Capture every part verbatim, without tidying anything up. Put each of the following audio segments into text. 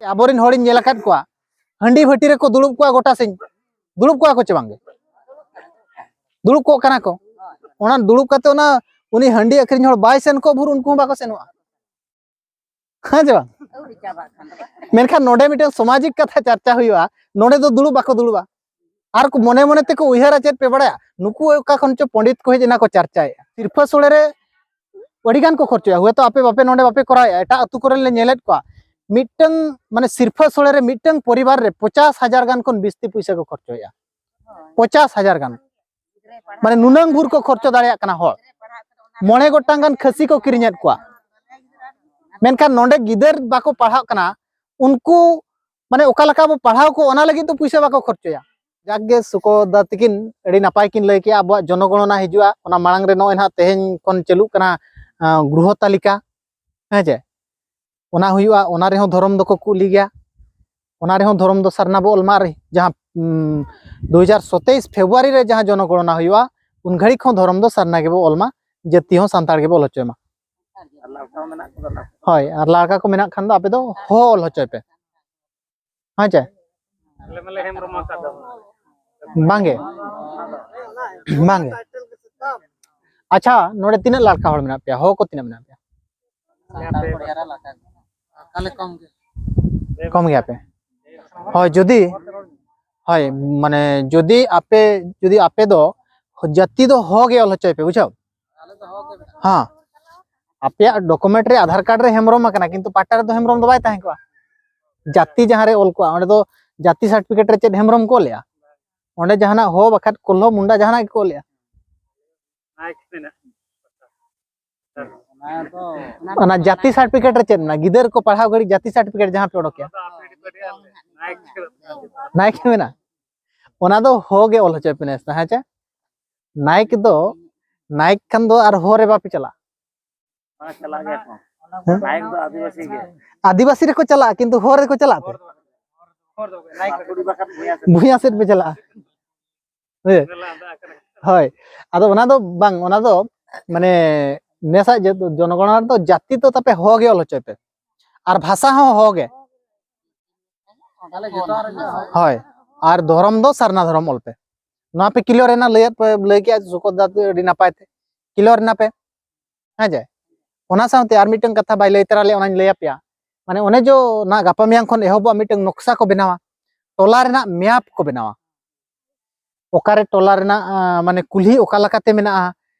ᱟᱵᱚᱨᱮᱱ ᱦᱚᱲᱤᱧ ᱧᱮᱞ ᱟᱠᱟᱫ ᱠᱚᱣᱟ, ᱦᱟᱺᱰᱤ ᱵᱷᱟᱹᱴᱤ ᱨᱮᱠᱚ ᱫᱩᱲᱩᱵ ᱠᱚᱣᱟ ᱜᱚᱴᱟ ᱥᱤᱧ᱾ ᱫᱩᱲᱩᱵ ᱠᱚᱣᱟ ᱠᱚ ᱪᱮ ᱵᱟᱝᱜᱮ? ᱫᱩᱲᱩᱵ ᱠᱚᱜ ᱠᱟᱱᱟ ᱠᱚ᱾ ᱚᱱᱟ ᱫᱩᱲᱩᱵ ᱠᱟᱛᱮ ᱚᱱᱟ ᱩᱱᱤ ᱦᱟᱺᱰᱤ ᱟᱹᱠᱷᱨᱤᱧ ᱦᱚᱲ ᱵᱟᱭ ᱥᱮᱱ ᱠᱚᱜ ᱵᱷᱳᱨ ᱩᱱᱠᱩ ᱦᱚᱸ ᱵᱟᱠᱚ ᱥᱮᱱᱚᱜᱼᱟ᱾ ᱦᱮᱸ ᱪᱮ ᱵᱟᱝ? ᱢᱮᱱᱠᱷᱟᱱ ᱱᱚᱰᱮ ᱢᱤᱫᱴᱟᱝ ᱥᱟᱢᱟᱡᱤᱠ ᱠᱟᱛᱷᱟ ᱪᱟᱨᱪᱟ ᱦᱩᱭᱩᱜᱼᱟ, ᱱᱚᱰᱮ ᱫᱚ ᱫᱩᱲᱩᱵ ᱵᱟᱠᱚ ᱫᱩᱲᱩᱵᱼᱟ᱾ ᱟᱨ ᱠᱚ ᱢᱚᱱᱮ ᱢᱚᱱᱮ ᱛᱮᱠᱚ ᱩᱭᱦᱟᱹᱨᱟ, ᱪᱮᱫ ᱯᱮ ᱵᱟᱲᱟᱭᱟ, ᱱᱩᱠᱩ ᱚᱠᱟ ᱠᱷᱚᱱ ᱪᱚ ᱯᱚᱸᱰᱤᱛ ᱠᱚ ᱦᱮᱡ ᱮᱱᱟ ᱠᱚ ᱪᱟᱨᱪᱟᱭᱮᱫᱼᱟ᱾ ᱥᱤᱨᱯᱷᱟᱹ ᱥᱳᱲᱮ ᱨᱮ ᱟᱹᱰᱤ ᱜᱟᱱ ᱠᱚ ᱠᱷᱚᱨᱪᱚᱭᱟ, ᱦᱚᱭᱛᱳ ᱟᱯᱮ ᱵᱟᱯᱮ, ᱱᱚᱰᱮ ᱵᱟᱯᱮ ᱠᱚᱨᱟᱣᱮᱫᱼᱟ, ᱮᱴᱟᱜ ᱟᱹᱛᱩ ᱠᱚᱨᱮ ᱞᱮ ᱧᱮᱞᱮᱫ ᱠᱚᱣᱟ᱾ ᱢᱤᱫᱴᱟᱝ ᱢᱟᱱᱮ ᱥᱤᱨᱯᱷᱟᱹ ᱥᱳᱲᱮ ᱨᱮ ᱢᱤᱫᱴᱟᱝ ᱯᱚᱨᱤᱵᱟᱨ ᱨᱮ ᱯᱚᱪᱟᱥ ᱦᱟᱡᱟᱨ ᱜᱟᱱ ᱠᱷᱚᱱ ᱵᱤᱥᱛᱤ ᱯᱩᱭᱥᱟᱹ ᱠᱚ ᱠᱷᱚᱨᱪᱚᱭᱟ᱾ ᱯᱚᱪᱟᱥ ᱦᱟᱡᱟᱨ ᱜᱟᱱ, ᱢᱟᱱᱮ ᱱᱩᱱᱟᱹᱝ ᱵᱷᱳᱨ ᱠᱚ ᱠᱷᱚᱨᱪᱚ ᱫᱟᱲᱮᱭᱟᱜ ᱠᱟᱱᱟ ᱦᱚᱲ᱾ ᱢᱚᱬᱮ ᱜᱚᱴᱟᱝ ᱜᱟᱱ ᱠᱷᱟᱹᱥᱤ ᱠᱚ ᱠᱤᱨᱤᱧᱮᱫ ᱠᱚᱣᱟ, ᱢᱮᱱᱠᱷᱟᱱ ᱱᱚᱰᱮ ᱜᱤᱫᱟᱹᱨ ᱵᱟᱠᱚ ᱯᱟᱲᱦᱟᱜ ᱠᱟᱱᱟ, ᱩᱱᱠᱩ ᱢᱟᱱᱮ ᱚᱠᱟ ᱞᱮᱠᱟ ᱵᱚ ᱯᱟᱲᱦᱟᱣ ᱠᱚ, ᱚᱱᱟ ᱞᱟᱹᱜᱤᱫ ᱫᱚ ᱯᱩᱭᱥᱟᱹ ᱵᱟᱠᱚ ᱠᱷᱚᱨᱪᱚᱭᱟ᱾ ᱡᱟᱠ ᱜᱮ, ᱥᱩᱠᱚ ᱫᱟ ᱛᱤᱠᱤᱱ ᱟᱹᱰᱤ ᱱᱟᱯᱟᱭ ᱠᱤᱱ ᱞᱟᱹᱭ ᱠᱮᱜᱼᱟ, ᱟᱵᱚᱣᱟᱜ ᱡᱚᱱᱚᱜᱚᱬᱚᱱᱟ ᱦᱤᱡᱩᱜᱼᱟ, ᱚᱱᱟ ᱢᱟᱲᱟᱝ ᱨᱮ ᱱᱚᱜᱼᱚᱭ ᱱᱟᱦᱟᱜ ᱛᱮᱦᱮᱧ ᱠᱷᱚᱱ ᱪᱟᱹᱞᱩᱜ ᱠᱟᱱᱟ, ᱟᱸ, ᱜᱨᱚᱦᱚ ᱛᱟᱞᱤᱠᱟ, ᱦᱮᱸ ᱪᱮ? ᱚᱱᱟ ᱦᱩᱭᱩᱜᱼᱟ, ᱚᱱᱟ ᱨᱮᱦᱚᱸ ᱫᱷᱚᱨᱚᱢ ᱫᱚᱠᱚ ᱠᱩᱞᱤ ᱜᱮᱭᱟ, ᱚᱱᱟ ᱨᱮᱦᱚᱸ ᱫᱷᱚᱨᱚᱢ ᱫᱚ ᱥᱟᱨᱱᱟ ᱵᱚ ᱚᱞ ᱢᱟ᱾ ᱟᱨ ᱡᱟᱦᱟᱸ, ᱩᱸ, ᱫᱩ ᱦᱟᱡᱟᱨ ᱥᱟᱛᱟᱥ ᱯᱷᱮᱵᱽᱨᱩᱣᱟᱨᱤ ᱨᱮ ᱡᱟᱦᱟᱸ ᱡᱚᱱᱚᱜᱚᱬᱚᱱᱟ ᱦᱩᱭᱩᱜᱼᱟ, ᱩᱱ ᱜᱷᱟᱹᱲᱤᱡ ᱦᱚᱸ ᱫᱷᱚᱨᱚᱢ ᱫᱚ ᱥᱟᱨᱱᱟ ᱜᱮᱵᱚ ᱚᱞ ᱢᱟ, ᱡᱟᱹᱛᱤ ᱦᱚᱸ ᱥᱟᱱᱛᱟᱲ ᱜᱮᱵᱚ ᱚᱞ ᱦᱚᱪᱚᱭ ᱢᱟ᱾ ᱦᱳᱭ, ᱟᱨ ᱞᱟᱲᱠᱟ ᱠᱚ ᱢᱮᱱᱟᱜ ᱠᱷᱟᱱ ᱫᱚ ᱟᱯᱮ ᱫᱚ ᱦᱚ ᱚᱞ ᱦᱚᱪᱚᱭ ᱯᱮ᱾ ᱦᱮᱸ ᱪᱮ? ᱵᱟᱝᱜᱮ᱾ ᱵᱟᱝᱜᱮ᱾ ᱟᱪᱪᱷᱟ, ᱱᱚᱰᱮ ᱛᱤᱱᱟᱹᱜ ᱞᱟᱲᱠᱟ ᱦᱚᱲ ᱢᱮᱱᱟᱜ ᱯᱮᱭᱟ? ᱦᱚ ᱠᱚ ᱛᱤᱱᱟᱹᱜ ᱢᱮᱱᱟᱜ ᱯᱮᱭᱟ? ᱠᱚᱢ ᱜᱮᱭᱟ ᱯᱮ᱾ ᱦᱳᱭ, ᱡᱩᱫᱤ, ᱦᱳᱭ, ᱢᱟᱱᱮ, ᱡᱩᱫᱤ ᱟᱯᱮ, ᱡᱩᱫᱤ ᱟᱯᱮ ᱫᱚ ᱡᱟᱹᱛᱤ ᱫᱚ ᱦᱚ ᱜᱮ ᱚᱞ ᱦᱚᱪᱚᱭ ᱯᱮ, ᱵᱩᱡᱷᱟᱹᱣ? ᱦᱮᱸ, ᱟᱯᱮᱭᱟᱜ document ᱨᱮ ᱟᱫᱷᱟᱨ card ᱨᱮ ᱦᱮᱢᱵᱨᱚᱢ ᱟᱠᱟᱱᱟ, ᱠᱤᱱᱛᱩ ᱯᱟᱴᱟ ᱨᱮᱫᱚ ᱦᱮᱢᱵᱨᱚᱢ ᱫᱚ ᱵᱟᱭ ᱛᱟᱦᱮᱸ ᱠᱚᱜᱼᱟ᱾ ᱡᱟᱹᱛᱤ ᱡᱟᱦᱟᱸ ᱨᱮ ᱚᱞ ᱠᱚᱜᱼᱟ, ᱚᱸᱰᱮ ᱫᱚ ᱡᱟᱹᱛᱤ certificate ᱨᱮ ᱪᱮᱫ ᱦᱮᱢᱵᱨᱚᱢ ᱠᱚ ᱚᱞᱮᱜᱼᱟ? ᱚᱸᱰᱮ ᱡᱟᱦᱟᱱᱟᱜ ᱦᱚ ᱵᱟᱠᱷᱟᱡ ᱠᱚᱞᱦᱚ ᱢᱩᱱᱰᱟ ᱡᱟᱦᱟᱱᱟᱜ ᱜᱮᱠᱚ ᱚᱞᱮᱜᱼᱟ᱾ ᱚᱱᱟ ᱡᱟᱹᱛᱤ certificate ᱨᱮ ᱪᱮᱫ ᱢᱮᱱᱟᱜᱼᱟ? ᱜᱤᱫᱟᱹᱨ ᱠᱚ ᱯᱟᱲᱦᱟᱣ ᱜᱷᱟᱹᱲᱤᱡ ᱡᱟᱹᱛᱤ certificate ᱡᱟᱦᱟᱸ ᱯᱮ ᱚᱰᱚᱠᱮᱜᱼᱟ, ᱱᱟᱭᱤᱠ ᱢᱮᱱᱟᱜᱼᱟ᱾ ᱚᱱᱟ ᱫᱚ ᱦᱚ ᱜᱮ ᱚᱞ ᱦᱚᱪᱚᱭ ᱯᱮ ᱱᱮᱥ ᱫᱚ, ᱦᱮᱸ ᱪᱮ? ᱱᱟᱭᱤᱠ ᱫᱚ, ᱱᱟᱭᱤᱠ ᱠᱷᱟᱱ ᱫᱚ ᱟᱨ ᱦᱚ ᱨᱮ ᱵᱟᱯᱮ ᱪᱟᱞᱟᱜᱼᱟ᱾ ᱦᱮᱸ? ᱱᱟᱭᱤᱠ ᱫᱚ ᱟᱹᱫᱤᱵᱟᱹᱥᱤ ᱜᱮ᱾ ᱟᱹᱫᱤᱵᱟᱹᱥᱤ ᱨᱮᱠᱚ ᱪᱟᱞᱟᱜᱼᱟ, ᱠᱤᱱᱛᱩ ᱦᱚ ᱨᱮᱠᱚ ᱪᱟᱞᱟᱜ ᱛᱮ ᱵᱷᱩᱭᱟ ᱥᱮᱫ ᱯᱮ ᱪᱟᱞᱟᱜᱼᱟ᱾ ᱦᱳᱭ᱾ ᱦᱳᱭ, ᱟᱫᱚ ᱚᱱᱟ ᱫᱚ ᱵᱟᱝ, ᱚᱱᱟ ᱫᱚ ᱢᱟᱱᱮ ᱱᱮᱥᱟᱜ ᱡᱮ ᱡᱚᱱᱚᱜᱚᱬᱚᱱᱟ ᱨᱮᱫᱚ ᱡᱟᱹᱛᱤ ᱫᱚ ᱛᱟᱯᱮ ᱦᱚ ᱜᱮ ᱚᱞ ᱦᱚᱪᱚᱭ ᱯᱮ, ᱟᱨ ᱵᱷᱟᱥᱟ ᱦᱚᱸ ᱦᱚ ᱜᱮ᱾ ᱦᱳᱭ, ᱟᱨ ᱫᱷᱚᱨᱚᱢ ᱫᱚ ᱥᱟᱨᱱᱟ ᱫᱷᱚᱨᱚᱢ ᱚᱞ ᱯᱮ᱾ ᱱᱚᱣᱟ ᱯᱮ ᱠᱞᱤᱭᱟᱨ ᱮᱱᱟ, ᱞᱟᱹᱭᱟᱫ ᱯᱮ, ᱞᱟᱹᱭ ᱠᱮᱜᱼᱟ ᱥᱩᱠᱚᱛ ᱫᱟ ᱟᱹᱰᱤ ᱱᱟᱯᱟᱭ ᱛᱮ, ᱠᱞᱤᱭᱟᱨ ᱮᱱᱟ ᱯᱮ᱾ ᱦᱮᱸ ᱡᱮ, ᱚᱱᱟ ᱥᱟᱶᱛᱮ ᱟᱨ ᱢᱤᱫᱴᱟᱝ ᱠᱟᱛᱷᱟ ᱵᱟᱭ ᱞᱟᱹᱭ ᱛᱚᱨᱟ ᱞᱮᱫ, ᱚᱱᱟᱧ ᱞᱟᱹᱭ ᱟᱯᱮᱭᱟ᱾ ᱢᱟᱱᱮ ᱚᱱᱮ ᱡᱚ ᱚᱱᱟ ᱜᱟᱯᱟ ᱢᱮᱭᱟᱝ ᱠᱷᱚᱱ ᱮᱦᱚᱵᱚᱜᱼᱟ, ᱢᱤᱫᱴᱟᱝ ᱱᱚᱠᱥᱟ ᱠᱚ ᱵᱮᱱᱟᱣᱟ, ᱴᱚᱞᱟ ᱨᱮᱱᱟᱜ ᱢᱮᱯ ᱠᱚ ᱵᱮᱱᱟᱣᱟ᱾ ᱚᱠᱟᱨᱮ ᱴᱚᱞᱟ ᱨᱮᱱᱟᱜ, ᱟᱸ, ᱢᱟᱱᱮ ᱠᱩᱞᱦᱤ ᱚᱠᱟ ᱞᱮᱠᱟᱛᱮ ᱢᱮᱱᱟᱜᱼᱟ,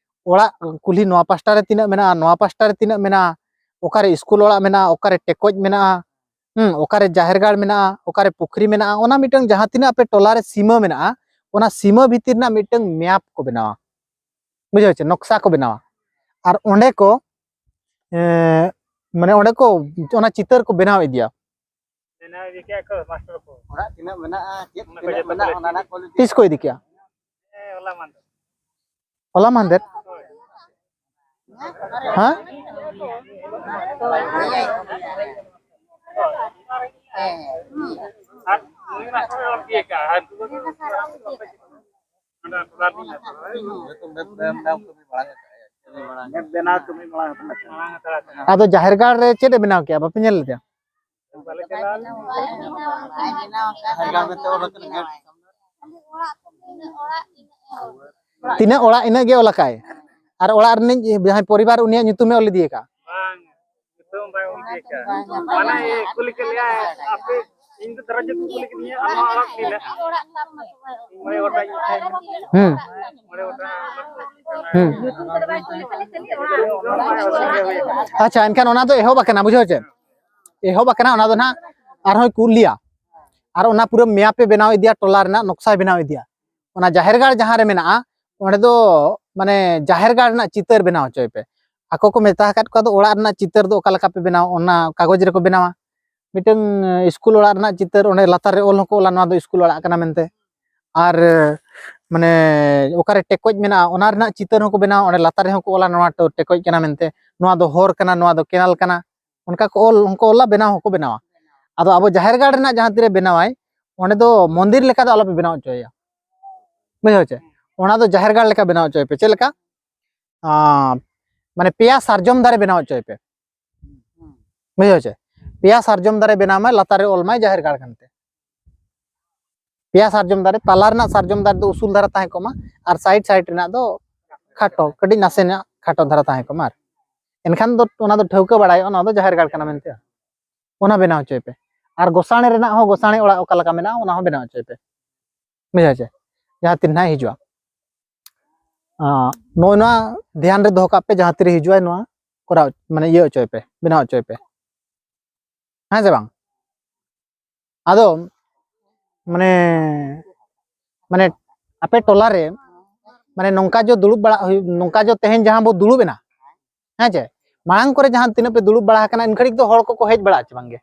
ᱚᱲᱟᱜ ᱠᱩᱞᱦᱤ ᱱᱚᱣᱟ ᱯᱟᱥᱴᱟ ᱨᱮ ᱛᱤᱱᱟᱹᱜ ᱢᱮᱱᱟᱜᱼᱟ, ᱱᱚᱣᱟ ᱯᱟᱥᱴᱟ ᱨᱮ ᱛᱤᱱᱟᱹᱜ ᱢᱮᱱᱟᱜᱼᱟ, ᱚᱠᱟᱨᱮ ᱥᱠᱩᱞ ᱚᱲᱟᱜ ᱢᱮᱱᱟᱜᱼᱟ, ᱚᱠᱟᱨᱮ ᱴᱮᱠᱚᱡ ᱢᱮᱱᱟᱜᱼᱟ, ᱦᱩᱸ, ᱚᱠᱟᱨᱮ ᱡᱟᱦᱮᱨ ᱜᱟᱲ ᱢᱮᱱᱟᱜᱼᱟ, ᱚᱠᱟᱨᱮ ᱯᱩᱠᱷᱨᱤ ᱢᱮᱱᱟᱜᱼᱟ, ᱚᱱᱟ ᱢᱤᱫᱴᱟᱝ ᱡᱟᱦᱟᱸ ᱛᱤᱱᱟᱹᱜ ᱟᱯᱮ ᱴᱚᱞᱟ ᱨᱮ ᱥᱤᱢᱟᱹ ᱢᱮᱱᱟᱜᱼᱟ, ᱚᱱᱟ ᱥᱤᱢᱟᱹ ᱵᱷᱤᱛᱤᱨ ᱨᱮᱱᱟᱜ ᱢᱤᱫᱴᱟᱝ ᱢᱮᱯ ᱠᱚ ᱵᱮᱱᱟᱣᱟ, ᱵᱩᱡᱷᱟᱹᱣ ᱪᱮ, ᱱᱚᱠᱥᱟ ᱠᱚ ᱵᱮᱱᱟᱣᱟ᱾ ᱟᱨ ᱚᱸᱰᱮ ᱠᱚ, ᱮᱸ, ᱢᱟᱱᱮ ᱚᱸᱰᱮ ᱠᱚ ᱚᱱᱟ ᱪᱤᱛᱟᱹᱨ ᱠᱚ ᱵᱮᱱᱟᱣ ᱤᱫᱤᱭᱟ᱾ ᱵᱮᱱᱟᱣ ᱤᱫᱤ ᱠᱮᱜᱼᱟ ᱠᱚ ᱢᱟᱥᱴᱟᱨ ᱠᱚ᱾ ᱚᱲᱟᱜ ᱛᱤᱱᱟᱹᱜ ᱢᱮᱱᱟᱜᱼᱟ, ᱪᱮᱫ ᱚᱱᱟ ᱠᱚ ᱛᱤᱱᱟᱹᱜ ᱡᱚᱛᱚ ᱢᱮᱱᱟᱜᱼᱟ, ᱠᱚ ᱚᱱᱟ ᱨᱮᱱᱟᱜ ᱠᱚ ᱞᱤᱥᱴ ᱛᱤᱥ ᱠᱚ ᱤᱫᱤ ᱠᱮᱜᱼᱟ? ᱦᱮᱸ, ᱦᱚᱞᱟ ᱢᱟᱦᱫᱮᱨ᱾ ᱦᱚᱞᱟ ᱢᱟᱦᱫᱮᱨ? ᱦᱳᱭ᱾ ᱦᱮᱸ? ᱟᱨ ᱩᱱᱤ ᱢᱟᱥᱴᱟᱨ ᱮ ᱚᱞ ᱤᱫᱤ ᱠᱟᱜᱼᱟ, ᱟᱨ ᱚᱸᱰᱮ ᱴᱚᱞᱟ ᱨᱤᱱᱤᱡ ᱢᱟᱥᱴᱟᱨ᱾ ᱢᱮᱯ ᱵᱮᱱᱟᱣ ᱠᱟᱹᱢᱤ ᱢᱟᱲᱟᱝ ᱦᱟᱛᱟᱲ ᱟᱠᱟᱱᱟ᱾ ᱢᱟᱲᱟᱝ ᱦᱟᱛᱟᱲ ᱟᱠᱟᱱᱟ᱾ ᱟᱫᱚ ᱡᱟᱦᱮᱨ ᱜᱟᱲ ᱨᱮ ᱪᱮᱫ ᱮ ᱵᱮᱱᱟᱣ ᱠᱮᱜᱼᱟ, ᱵᱟᱯᱮ ᱧᱮᱞ ᱞᱮᱫᱟ? ᱵᱟᱞᱮ ᱪᱟᱞᱟᱣ ᱞᱮᱱᱟ᱾ ᱡᱟᱦᱮᱨ ᱜᱟᱲ ᱢᱮᱱᱛᱮ ᱚᱞ ᱟᱠᱟᱱᱟ᱾ ᱛᱤᱱᱟᱹᱜ ᱚᱲᱟᱜ, ᱤᱱᱟᱹᱜ ᱜᱮ ᱚᱞ ᱟᱠᱟᱭ᱾ ᱟᱨ ᱚᱲᱟᱜ ᱨᱤᱱᱤᱡ ᱡᱟᱦᱟᱸᱭ ᱯᱚᱨᱤᱵᱟᱨ, ᱩᱱᱤᱭᱟᱜ ᱧᱩᱛᱩᱢᱮ ᱚᱞ ᱤᱫᱤ ᱟᱠᱟᱫᱼᱟ᱾ ᱵᱟᱝ, ᱧᱩᱛᱩᱢ ᱵᱟᱭ ᱚᱞ ᱤᱫᱤ ᱟᱠᱟᱫᱼᱟ᱾ ᱢᱟᱱᱮ, ᱠᱩᱞᱤ ᱠᱮᱫ ᱞᱮᱭᱟᱭ, ᱟᱯᱮ, ᱤᱧ ᱫᱚ ᱫᱟᱨᱟ ᱡᱟᱹᱛ ᱠᱚ ᱠᱩᱞᱤ ᱠᱤᱫᱤᱧᱟ, ᱟᱢᱟᱜ ᱚᱲᱟᱜ ᱛᱤᱱᱟᱹᱜ? ᱢᱚᱬᱮ ᱜᱚᱴᱟᱝ᱾ ᱦᱩᱸ᱾ ᱢᱚᱬᱮ ᱜᱚᱴᱟᱝ᱾ ᱦᱩᱸ᱾ ᱟᱪᱪᱷᱟ, ᱮᱱᱠᱷᱟᱱ ᱚᱱᱟ ᱫᱚ ᱮᱦᱚᱵ ᱟᱠᱟᱱᱟ, ᱵᱩᱡᱷᱟᱹᱣ ᱪᱮ? ᱮᱦᱚᱵ ᱟᱠᱟᱱᱟ, ᱚᱱᱟ ᱫᱚ ᱱᱟᱦᱟᱜ ᱟᱨᱦᱚᱸᱭ ᱠᱩᱞ ᱞᱮᱭᱟ᱾ ᱟᱨ ᱚᱱᱟ ᱯᱩᱨᱟᱹ ᱢᱮᱯ ᱮ ᱵᱮᱱᱟᱣ ᱤᱫᱤᱭᱟ, ᱴᱚᱞᱟ ᱨᱮᱱᱟᱜ ᱱᱚᱠᱥᱟᱭ ᱵᱮᱱᱟᱣ ᱤᱫᱤᱭᱟ᱾ ᱚᱱᱟ ᱡᱟᱦᱮᱨ ᱜᱟᱲ ᱡᱟᱦᱟᱸ ᱨᱮ ᱢᱮᱱᱟᱜᱼᱟ, ᱚᱸᱰᱮ ᱫᱚ ᱢᱟᱱᱮ ᱡᱟᱦᱮᱨ ᱜᱟᱲ ᱨᱮᱱᱟᱜ ᱪᱤᱛᱟᱹᱨ ᱵᱮᱱᱟᱣ ᱦᱚᱪᱚᱭ ᱯᱮ᱾ ᱟᱠᱚ ᱠᱚ ᱢᱮᱛᱟ ᱟᱠᱟᱫ ᱠᱚᱣᱟ, ᱫᱚ ᱚᱲᱟᱜ ᱨᱮᱱᱟᱜ ᱪᱤᱛᱟᱹᱨ ᱫᱚ ᱚᱠᱟ ᱞᱮᱠᱟ ᱯᱮ ᱵᱮᱱᱟᱣᱟ, ᱚᱱᱟ ᱠᱟᱜᱚᱡᱽ ᱨᱮᱠᱚ ᱵᱮᱱᱟᱣᱟ᱾ ᱢᱤᱫᱴᱟᱝ, ᱮ, ᱥᱠᱩᱞ ᱚᱲᱟᱜ ᱨᱮᱱᱟᱜ ᱪᱤᱛᱟᱹᱨ ᱚᱸᱰᱮ ᱞᱟᱛᱟᱨ ᱨᱮ ᱚᱞ ᱦᱚᱸᱠᱚ ᱚᱞᱟ, ᱱᱚᱣᱟ ᱫᱚ ᱥᱠᱩᱞ ᱚᱲᱟᱜ ᱠᱟᱱᱟ ᱢᱮᱱᱛᱮ᱾ ᱟᱨ, ᱢᱟᱱᱮ, ᱚᱠᱟᱨᱮ ᱴᱮᱠᱚᱡ ᱢᱮᱱᱟᱜᱼᱟ, ᱚᱱᱟ ᱨᱮᱱᱟᱜ ᱪᱤᱛᱟᱹᱨ ᱦᱚᱸᱠᱚ ᱵᱮᱱᱟᱣᱟ, ᱚᱸᱰᱮ ᱞᱟᱛᱟᱨ ᱨᱮᱦᱚᱸ ᱠᱚ ᱚᱞᱟ, ᱱᱚᱣᱟ ᱴᱚ-, ᱴᱮᱠᱚᱡ ᱠᱟᱱᱟ ᱢᱮᱱᱛᱮ, ᱱᱚᱣᱟ ᱫᱚ ᱦᱚᱨ ᱠᱟᱱᱟ, ᱱᱚᱣᱟ ᱫᱚ ᱠᱮᱱᱟᱞ ᱠᱟᱱᱟ, ᱚᱱᱠᱟ ᱠᱚ ᱚᱞ, ᱚᱱᱠᱟ ᱚᱞᱟ, ᱵᱮᱱᱟᱣ ᱦᱚᱸᱠᱚ ᱵᱮᱱᱟᱣᱟ᱾ ᱟᱫᱚ ᱟᱵᱚ ᱡᱟᱦᱮᱨ ᱜᱟᱲ ᱨᱮᱱᱟᱜ ᱡᱟᱦᱟᱸ ᱛᱤᱨᱮ ᱵᱮᱱᱟᱣᱟᱭ, ᱚᱸᱰᱮ ᱫᱚ ᱢᱚᱱᱫᱤᱨ ᱞᱮᱠᱟ ᱫᱚ ᱟᱞᱚᱯᱮ ᱵᱮᱱᱟᱣ ᱦᱚᱪᱚᱭᱟ, ᱵᱩᱡᱷᱟᱹᱣ ᱪᱮ? ᱚᱱᱟ ᱫᱚ ᱡᱟᱦᱮᱨ ᱜᱟᱲ ᱞᱮᱠᱟ ᱵᱮᱱᱟᱣ ᱦᱚᱪᱚᱭ ᱯᱮ᱾ ᱪᱮᱫ ᱞᱮᱠᱟ? ᱟᱸ, ᱢᱟᱱᱮ, ᱯᱮᱭᱟ ᱥᱟᱨᱡᱚᱢ ᱫᱟᱨᱮ ᱵᱮᱱᱟᱣ ᱦᱚᱪᱚᱭ ᱯᱮ, ᱵᱩᱡᱷᱟᱹᱣ ᱪᱮ? ᱯᱮᱭᱟ ᱥᱟᱨᱡᱚᱢ ᱫᱟᱨᱮ ᱵᱮᱱᱟᱣ ᱢᱟᱭ, ᱞᱟᱛᱟᱨ ᱨᱮ ᱚᱞ ᱢᱟᱭ ᱡᱟᱦᱮᱨ ᱜᱟᱲ ᱠᱟᱱᱛᱮ᱾ ᱯᱮᱭᱟ ᱥᱟᱨᱡᱚᱢ ᱫᱟᱨᱮ, ᱛᱟᱞᱟ ᱨᱮᱱᱟᱜ ᱥᱟᱨᱡᱚᱢ ᱫᱟᱨᱮ ᱫᱚ ᱩᱥᱩᱞ ᱫᱷᱟᱨᱟ ᱛᱟᱦᱮᱸ ᱠᱚᱜ ᱢᱟ, ᱟᱨ ᱥᱟᱭᱤᱰ ᱥᱟᱭᱤᱰ ᱨᱮᱱᱟᱜ ᱫᱚ ᱠᱷᱟᱴᱚ, ᱠᱟᱹᱴᱤᱡ ᱱᱟᱥᱮᱱᱟᱜ ᱠᱷᱟᱴᱚ ᱫᱷᱟᱨᱟ ᱛᱟᱦᱮᱸ ᱠᱚᱜ ᱢᱟ᱾ ᱟᱨ ᱮᱱᱠᱷᱟᱱ ᱫᱚ ᱚᱱᱟ ᱫᱚ ᱴᱷᱟᱹᱣᱠᱟᱹ ᱵᱟᱲᱟᱭᱚᱜᱼᱟ, ᱱᱚᱣᱟ ᱫᱚ ᱡᱟᱦᱮᱨ ᱜᱟᱲ ᱠᱟᱱᱟ ᱢᱮᱱᱛᱮ᱾ ᱚᱱᱟ ᱵᱮᱱᱟᱣ ᱦᱚᱪᱚᱭ ᱯᱮ᱾ ᱟᱨ ᱜᱚᱥᱟᱬᱮ ᱨᱮᱱᱟᱜ ᱦᱚᱸ, ᱜᱚᱥᱟᱬᱮ ᱚᱲᱟᱜ ᱚᱠᱟ ᱞᱮᱠᱟ ᱢᱮᱱᱟᱜᱼᱟ, ᱚᱱᱟ ᱦᱚᱸ ᱵᱮᱱᱟᱣ ᱦᱚᱪᱚᱭ ᱯᱮ᱾ ᱵᱩᱡᱷᱟᱹᱣ ᱪᱮ? ᱡᱟᱦᱟᱸ ᱛᱤᱱ ᱱᱟᱦᱟᱜ ᱦᱤᱡᱩᱜᱼᱟ, ᱟᱸ, ᱱᱚᱜᱼᱚᱭ ᱱᱚᱣᱟ ᱫᱷᱮᱭᱟᱱ ᱨᱮ ᱫᱚᱦᱚ ᱠᱟᱜ ᱯᱮ, ᱡᱟᱦᱟᱸ ᱛᱤᱨᱮ ᱦᱤᱡᱩᱜᱼᱟᱭ, ᱱᱚᱣᱟ ᱠᱚᱨᱟᱣ, ᱢᱟᱱᱮ, ᱤᱭᱟᱹ ᱦᱚᱪᱚᱭ ᱯᱮ, ᱵᱮᱱᱟᱣ ᱦᱚᱪᱚᱭ ᱯᱮ᱾ ᱦᱮᱸ ᱥᱮ ᱵᱟᱝ? ᱟᱫᱚ, ᱢᱟᱱᱮ, ᱢᱟᱱᱮ, ᱟᱯᱮ ᱴᱚᱞᱟ ᱨᱮ, ᱢᱟᱱᱮ, ᱱᱚᱝᱠᱟ ᱡᱚ ᱫᱩᱲᱩᱵ ᱵᱟᱲᱟ ᱦᱩᱭᱩᱜ, ᱱᱚᱝᱠᱟ ᱡᱚ ᱛᱮᱦᱮᱧ ᱡᱟᱦᱟᱸ ᱵᱚ ᱫᱩᱲᱩᱵ ᱮᱱᱟ, ᱦᱮᱸ ᱪᱮ? ᱢᱟᱲᱟᱝ ᱠᱚᱨᱮ ᱡᱟᱦᱟᱸ ᱛᱤᱱᱟᱹᱜ ᱯᱮ ᱫᱩᱲᱩᱵ ᱵᱟᱲᱟ ᱟᱠᱟᱱᱟ, ᱮᱱ ᱜᱷᱟᱹᱲᱤᱡ ᱫᱚ ᱦᱚᱲ ᱠᱚᱠᱚ ᱦᱮᱡ ᱵᱟᱲᱟᱜᱼᱟ ᱪᱮ ᱵᱟᱝ ᱜᱮ?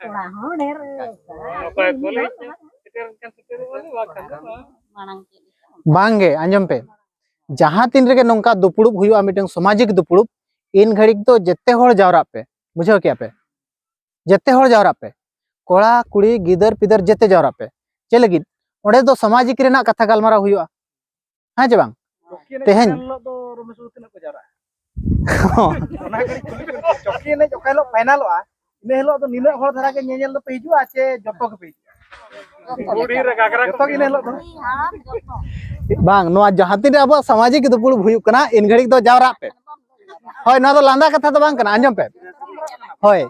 ᱠᱚᱲᱟ ᱦᱚᱸ ᱰᱷᱮᱨ᱾ ᱢᱟᱲᱟᱝ ᱪᱮᱫ ᱞᱮᱠᱟ? ᱵᱟᱝ ᱜᱮ, ᱟᱸᱡᱚᱢ ᱯᱮ, ᱡᱟᱦᱟᱸ ᱛᱤᱱ ᱨᱮᱜᱮ ᱱᱚᱝᱠᱟ ᱫᱩᱯᱲᱩᱵ ᱦᱩᱭᱩᱜᱼᱟ, ᱢᱤᱫᱴᱟᱝ ᱥᱟᱢᱟᱡᱤᱠ ᱫᱩᱯᱲᱩᱵ, ᱤᱱ ᱜᱷᱟᱹᱲᱤᱡ ᱫᱚ ᱡᱮᱛᱮ ᱦᱚᱲ ᱡᱟᱣᱨᱟᱜ ᱯᱮ, ᱵᱩᱡᱷᱟᱹᱣ ᱠᱮᱜᱼᱟ ᱯᱮ? ᱡᱮᱛᱮ ᱦᱚᱲ ᱡᱟᱣᱨᱟᱜ ᱯᱮ, ᱠᱚᱲᱟ ᱠᱩᱲᱤ ᱜᱤᱫᱟᱹᱨ ᱯᱤᱫᱟᱹᱨ ᱡᱮᱛᱮ ᱡᱟᱣᱨᱟᱜ ᱯᱮ᱾ ᱪᱮᱫ ᱞᱟᱹᱜᱤᱫ? ᱚᱸᱰᱮ ᱫᱚ ᱥᱟᱢᱟᱡᱤᱠ ᱨᱮᱱᱟᱜ ᱠᱟᱛᱷᱟ ᱜᱟᱞᱢᱟᱨᱟᱣ ᱦᱩᱭᱩᱜᱼᱟ, ᱦᱮᱸ ᱪᱮ ᱵᱟᱝ? ᱪᱚᱠᱤ ᱮᱱᱮᱡ ᱛᱮᱦᱮᱧ ᱯᱷᱟᱭᱱᱟᱞ ᱦᱤᱞᱳᱜ ᱫᱚ ᱨᱚᱢᱮᱥ ᱵᱟᱹᱵᱩ ᱛᱤᱱᱟᱹᱜ ᱠᱚ ᱡᱟᱣᱨᱟᱜᱼᱟ? ᱚᱱᱟ ᱜᱷᱟᱹᱲᱤᱡ ᱠᱩᱞᱤ ᱠᱚ, ᱪᱚᱠᱤ ᱮᱱᱮᱡ ᱚᱠᱟ ᱦᱤᱞᱳᱜ ᱯᱷᱟᱭᱱᱟᱞᱚᱜᱼᱟ, ᱤᱱᱟᱹ ᱦᱤᱞᱳᱜ ᱫᱚ ᱱᱤᱱᱟᱹᱜ ᱦᱚᱲ ᱫᱷᱟᱨᱟ ᱜᱮ ᱧᱮᱧᱮᱞ ᱫᱚᱯᱮ ᱦᱤᱡᱩᱜᱼᱟ ᱪᱮ ᱡᱚᱛᱚ ᱜᱮᱯᱮ ᱦᱤᱡᱩᱜᱼᱟ? ᱡᱚᱛᱚ ᱜᱮ ᱤᱱᱟᱹ ᱦᱤᱞᱳᱜ ᱫᱚ᱾ ᱵᱟᱝ, ᱱᱚᱣᱟ ᱡᱟᱦᱟᱸ ᱛᱤᱱᱟᱹᱜ ᱟᱵᱚᱣᱟᱜ ᱥᱟᱢᱟᱡᱤᱠ ᱫᱩᱯᱲᱩᱵ ᱦᱩᱭᱩᱜ ᱠᱟᱱᱟ, ᱤᱱ ᱜᱷᱟᱹᱲᱤᱡ ᱫᱚ ᱡᱟᱣᱨᱟᱜ ᱯᱮ᱾ ᱦᱳᱭ, ᱱᱚᱣᱟ ᱫᱚ ᱞᱟᱸᱫᱟ ᱠᱟᱛᱷᱟ ᱫᱚ ᱵᱟᱝ ᱠᱟᱱᱟ, ᱟᱸᱡᱚᱢ ᱯᱮ᱾ ᱦᱳᱭ,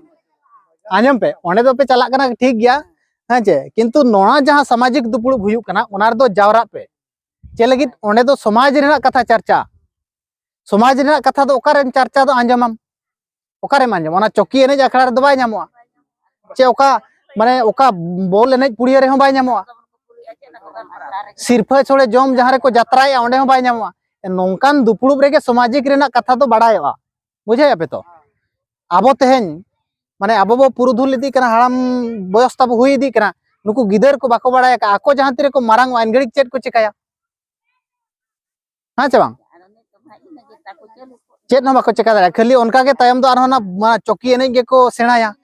ᱟᱸᱡᱚᱢ ᱯᱮ, ᱚᱸᱰᱮ ᱫᱚᱯᱮ ᱪᱟᱞᱟᱜ ᱠᱟᱱᱟ, ᱴᱷᱤᱠ ᱜᱮᱭᱟ, ᱦᱮᱸ ᱪᱮ, ᱠᱤᱱᱛᱩ ᱱᱚᱣᱟ ᱡᱟᱦᱟᱸ ᱥᱟᱢᱟᱡᱤᱠ ᱫᱩᱯᱲᱩᱵ ᱦᱩᱭᱩᱜ ᱠᱟᱱᱟ, ᱚᱱᱟ ᱨᱮᱫᱚ ᱡᱟᱣᱨᱟᱜ ᱯᱮ᱾ ᱪᱮᱫ ᱞᱟᱹᱜᱤᱫ? ᱚᱸᱰᱮ ᱫᱚ ᱥᱚᱢᱟᱡᱽ ᱨᱮᱱᱟᱜ ᱠᱟᱛᱷᱟ ᱪᱟᱨᱪᱟ᱾ ᱥᱚᱢᱟᱡᱽ ᱨᱮᱱᱟᱜ ᱠᱟᱛᱷᱟ ᱫᱚ ᱚᱠᱟᱨᱮᱢ ᱪᱟᱨᱪᱟ ᱫᱚ ᱟᱸᱡᱚᱢᱟᱢ? ᱚᱠᱟᱨᱮᱢ ᱟᱸᱡᱚᱢᱟ? ᱚᱱᱟ ᱪᱚᱠᱤ ᱮᱱᱮᱡ ᱟᱠᱷᱲᱟ ᱨᱮᱫᱚ ᱵᱟᱭ ᱧᱟᱢᱚᱜᱼᱟ᱾ ᱪᱮ ᱚᱠᱟ, ᱢᱟᱱᱮ, ᱚᱠᱟ ᱵᱚᱞ ᱮᱱᱮᱡ ᱯᱩᱲᱤᱭᱟᱹ ᱨᱮᱦᱚᱸ ᱵᱟᱭ ᱧᱟᱢᱚᱜᱼᱟ᱾ ᱥᱤᱨᱯᱷᱟᱹ ᱥᱳᱲᱮ ᱡᱚᱢ ᱡᱟᱦᱟᱸ ᱨᱮᱠᱚ ᱡᱟᱛᱨᱟᱭᱮᱜᱼᱟ, ᱚᱸᱰᱮ ᱦᱚᱸ ᱵᱟᱭ ᱧᱟᱢᱚᱜᱼᱟ᱾ ᱱᱚᱝᱠᱟᱱ ᱫᱩᱯᱲᱩᱵ ᱨᱮᱜᱮ ᱥᱟᱢᱟᱡᱤᱠ ᱨᱮᱱᱟᱜ ᱠᱟᱛᱷᱟ ᱫᱚ ᱵᱟᱲᱟᱭᱚᱜᱼᱟ᱾ ᱵᱩᱡᱷᱟᱹᱣᱮᱫᱼᱟ ᱯᱮ ᱛᱚ? ᱟᱵᱚ ᱛᱮᱦᱮᱧ, ᱢᱟᱱᱮ, ᱟᱵᱚ ᱵᱚ ᱯᱩᱨᱩᱫᱷᱩᱞ ᱤᱫᱤᱜ ᱠᱟᱱᱟ, ᱦᱟᱲᱟᱢ ᱵᱚᱭᱚᱥ ᱛᱟᱵᱚ ᱦᱩᱭ ᱤᱫᱤᱜ ᱠᱟᱱᱟ, ᱱᱩᱠᱩ ᱜᱤᱫᱟᱹᱨ ᱠᱚ ᱵᱟᱠᱚ ᱵᱟᱲᱟᱭ ᱟᱠᱟᱫᱼᱟ, ᱟᱠᱚ ᱡᱟᱦᱟᱸ ᱛᱤᱨᱮᱠᱚ ᱢᱟᱨᱟᱝ ᱚᱜᱼᱟ, ᱮᱱ ᱜᱷᱟᱹᱲᱤᱡ ᱪᱮᱫ ᱠᱚ ᱪᱮᱠᱟᱭᱟ? ᱦᱮᱸ ᱪᱮ ᱵᱟᱝ? ᱪᱮᱫ ᱦᱚᱸ ᱵᱟᱠᱚ ᱪᱮᱠᱟ ᱫᱟᱲᱮᱭᱟᱜᱼᱟ, ᱠᱷᱟᱹᱞᱤ ᱚᱱᱠᱟ ᱜᱮ ᱛᱟᱭᱚᱢ ᱫᱚ ᱟᱨᱦᱚᱸ ᱚᱱᱟ, ᱚᱱᱟ ᱪᱚᱠᱤ ᱮᱱᱮᱡ ᱜᱮᱠᱚ ᱥᱮᱬᱟᱭᱟ᱾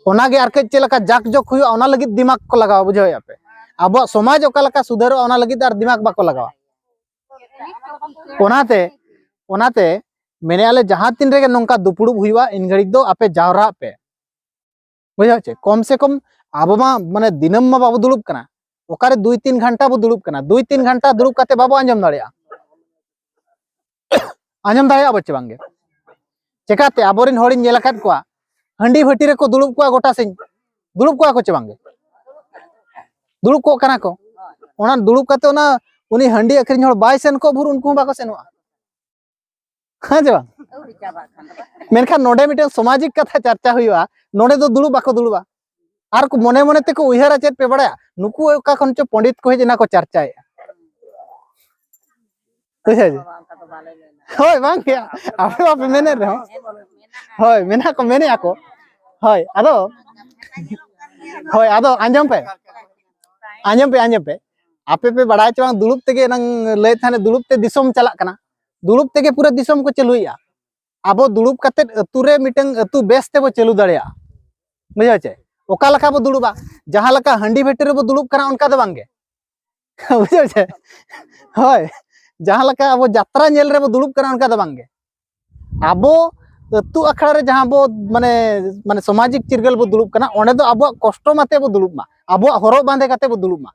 ᱚᱱᱟ ᱜᱮ ᱟᱨ ᱠᱟᱹᱡ ᱪᱮᱫ ᱞᱮᱠᱟ ᱡᱟᱠ ᱡᱚᱠ ᱦᱩᱭᱩᱜᱼᱟ, ᱚᱱᱟ ᱞᱟᱹᱜᱤᱫ ᱫᱤᱢᱟᱜᱽ ᱠᱚ ᱞᱟᱜᱟᱣᱟ, ᱵᱩᱡᱷᱟᱹᱣᱮᱫᱼᱟ ᱯᱮ? ᱟᱵᱚᱣᱟᱜ ᱥᱚᱢᱟᱡᱽ ᱚᱠᱟ ᱞᱮᱠᱟ ᱥᱩᱫᱷᱟᱹᱨᱚᱜᱼᱟ, ᱚᱱᱟ ᱞᱟᱹᱜᱤᱫ ᱟᱨ ᱫᱤᱢᱟᱜᱽ ᱵᱟᱠᱚ ᱞᱟᱜᱟᱣᱟ᱾ ᱚᱱᱟᱛᱮ, ᱚᱱᱟᱛᱮ ᱢᱮᱱᱮᱫᱼᱟ ᱞᱮ ᱡᱟᱦᱟᱸ ᱛᱤᱱ ᱨᱮᱜᱮ ᱱᱚᱝᱠᱟ ᱫᱩᱯᱲᱩᱵ ᱦᱩᱭᱩᱜᱼᱟ, ᱤᱱ ᱜᱷᱟᱹᱲᱤᱡ ᱫᱚ ᱟᱯᱮ ᱡᱟᱣᱨᱟᱜ ᱯᱮ᱾ ᱵᱩᱡᱷᱟᱹᱣ ᱪᱮ? ᱠᱚᱢ ᱥᱮ ᱠᱚᱢ ᱟᱵᱚ ᱢᱟ ᱢᱟᱱᱮ ᱫᱤᱱᱟᱹᱢ ᱢᱟ ᱵᱟᱵᱚ ᱫᱩᱲᱩᱵ ᱠᱟᱱᱟ, ᱚᱠᱟᱨᱮ ᱫᱩᱭ ᱛᱤᱱ ᱜᱷᱚᱱᱴᱟ ᱵᱚ ᱫᱩᱲᱩᱵ ᱠᱟᱱᱟ, ᱫᱩᱭ ᱛᱤᱱ ᱜᱷᱚᱱᱴᱟ ᱫᱩᱲᱩᱵ ᱠᱟᱛᱮ ᱵᱟᱵᱚ ᱟᱸᱡᱚᱢ ᱫᱟᱲᱮᱭᱟᱜᱼᱟ᱾ ᱟᱸᱡᱚᱢ ᱫᱟᱲᱮᱭᱟᱜᱼᱟ ᱵᱚ ᱪᱮ ᱵᱟᱝᱜᱮ? ᱪᱮᱠᱟᱛᱮ? ᱟᱵᱚᱨᱮᱱ ᱦᱚᱲᱤᱧ ᱧᱮᱞ ᱟᱠᱟᱫ ᱠᱚᱣᱟ, ᱦᱟᱺᱰᱤ ᱵᱷᱟᱹᱴᱤ ᱨᱮᱠᱚ ᱫᱩᱲᱩᱵ ᱠᱚᱣᱟ ᱜᱚᱴᱟ ᱥᱤᱧ, ᱫᱩᱲᱩᱵ ᱠᱚᱣᱟ ᱠᱚ ᱪᱮ ᱵᱟᱝᱜᱮ? ᱫᱩᱲᱩᱵ ᱠᱚᱜ ᱠᱟᱱᱟ ᱠᱚ᱾ ᱚᱱᱟ ᱫᱩᱲᱩᱵ ᱠᱟᱛᱮ ᱚᱱᱟ ᱩᱱᱤ ᱦᱟᱺᱰᱤ ᱟᱹᱠᱷᱨᱤᱧ ᱦᱚᱲ ᱵᱟᱭ ᱥᱮᱱ ᱠᱚᱜ ᱵᱷᱳᱨ ᱩᱱᱠᱩ ᱦᱚᱸ ᱵᱟᱠᱚ ᱥᱮᱱᱚᱜᱼᱟ᱾ ᱦᱮᱸ ᱪᱮ ᱵᱟᱝ? ᱢᱮᱱᱠᱷᱟᱱ ᱱᱚᱰᱮ ᱢᱤᱫᱴᱮᱱ ᱥᱟᱢᱟᱡᱤᱠ ᱠᱟᱛᱷᱟ ᱪᱟᱨᱪᱟ ᱦᱩᱭᱩᱜᱼᱟ, ᱱᱚᱰᱮ ᱫᱚ ᱫᱩᱲᱩᱵ ᱵᱟᱠᱚ ᱫᱩᱲᱩᱵᱟ᱾ ᱟᱨ ᱠᱚ ᱢᱚᱱᱮ ᱢᱚᱱᱮ ᱛᱮᱠᱚ ᱩᱭᱦᱟᱹᱨᱟ, ᱪᱮᱫ ᱯᱮ ᱵᱟᱲᱟᱭᱟ, ᱱᱩᱠᱩ ᱚᱠᱟ ᱠᱷᱚᱱ ᱪᱚ ᱯᱚᱸᱰᱤᱛ ᱠᱚ ᱦᱮᱡ ᱮᱱᱟ ᱠᱚ ᱪᱟᱨᱪᱟᱭᱮᱫᱼᱟ᱾ ᱵᱩᱡᱷᱟᱹᱣ ᱪᱮ? ᱦᱳᱭ, ᱵᱟᱝ ᱜᱮ, ᱟᱯᱮ ᱵᱟᱯᱮ ᱢᱮᱱᱮᱫ ᱨᱮᱦᱚᱸ᱾ ᱦᱳᱭ, ᱢᱮᱱᱟᱜ ᱠᱚ, ᱢᱮᱱᱮᱫᱼᱟ ᱠᱚ᱾ ᱦᱳᱭ, ᱟᱫᱚ, ᱦᱳᱭ, ᱟᱫᱚ ᱟᱸᱡᱚᱢ ᱯᱮ, ᱟᱸᱡᱚᱢ ᱯᱮ, ᱟᱸᱡᱚᱢ ᱯᱮ᱾ ᱟᱯᱮ ᱯᱮ ᱵᱟᱲᱟᱭ ᱪᱮ ᱵᱟᱝ, ᱫᱩᱲᱩᱵ ᱛᱮᱜᱮ ᱮᱱᱟᱝ ᱞᱟᱹᱭ ᱛᱟᱦᱮᱱ, ᱫᱩᱲᱩᱵ ᱛᱮ ᱫᱤᱥᱚᱢ ᱪᱟᱞᱟᱜ ᱠᱟᱱᱟ, ᱫᱩᱲᱩᱵ ᱛᱮᱜᱮ ᱯᱩᱨᱟᱹ ᱫᱤᱥᱚᱢ ᱠᱚ ᱪᱟᱹᱞᱩᱭᱮᱫᱼᱟ᱾ ᱟᱵᱚ ᱫᱩᱲᱩᱵ ᱠᱟᱛᱮᱫ ᱟᱹᱛᱩ ᱨᱮ ᱢᱤᱫᱴᱟᱝ ᱟᱹᱛᱩ ᱵᱮᱥ ᱛᱮᱵᱚ ᱪᱟᱹᱞᱩ ᱫᱟᱲᱮᱭᱟᱜᱼᱟ᱾ ᱵᱩᱡᱷᱟᱹᱣ ᱪᱮ? ᱚᱠᱟ ᱞᱮᱠᱟ ᱵᱚ ᱫᱩᱲᱩᱵᱟ, ᱡᱟᱦᱟᱸ ᱞᱮᱠᱟ ᱦᱟᱺᱰᱤ ᱵᱷᱟᱹᱴᱤ ᱨᱮᱵᱚ ᱫᱩᱲᱩᱵ ᱠᱟᱱᱟ, ᱚᱱᱠᱟ ᱫᱚ ᱵᱟᱝᱜᱮ᱾ ᱵᱩᱡᱷᱟᱹᱣ ᱪᱮ? ᱦᱳᱭ, ᱡᱟᱦᱟᱸ ᱞᱮᱠᱟ ᱟᱵᱚ ᱡᱟᱛᱨᱟ ᱧᱮᱞ ᱨᱮᱵᱚ ᱫᱩᱲᱩᱵ ᱠᱟᱱᱟ, ᱚᱱᱠᱟ ᱫᱚ ᱵᱟᱝᱜᱮ᱾ ᱟᱵᱚ ᱟᱹᱛᱩ ᱟᱠᱷᱲᱟ ᱨᱮ ᱡᱟᱦᱟᱸ ᱵᱚ, ᱢᱟᱱᱮ, ᱢᱟᱱᱮ ᱥᱟᱢᱟᱡᱤᱠ ᱪᱤᱨᱜᱟᱹᱞ ᱵᱚ ᱫᱩᱲᱩᱵ ᱠᱟᱱᱟ, ᱚᱸᱰᱮ ᱫᱚ ᱟᱵᱚᱣᱟᱜ ᱠᱚᱥᱴᱚ ᱢᱟᱛᱮ ᱵᱚ ᱫᱩᱲᱩᱵ ᱢᱟ, ᱟᱵᱚᱣᱟᱜ ᱦᱚᱨᱚᱜ ᱵᱟᱸᱫᱮ ᱠᱟᱛᱮ ᱵᱚ ᱫᱩᱲᱩᱵ ᱢᱟ᱾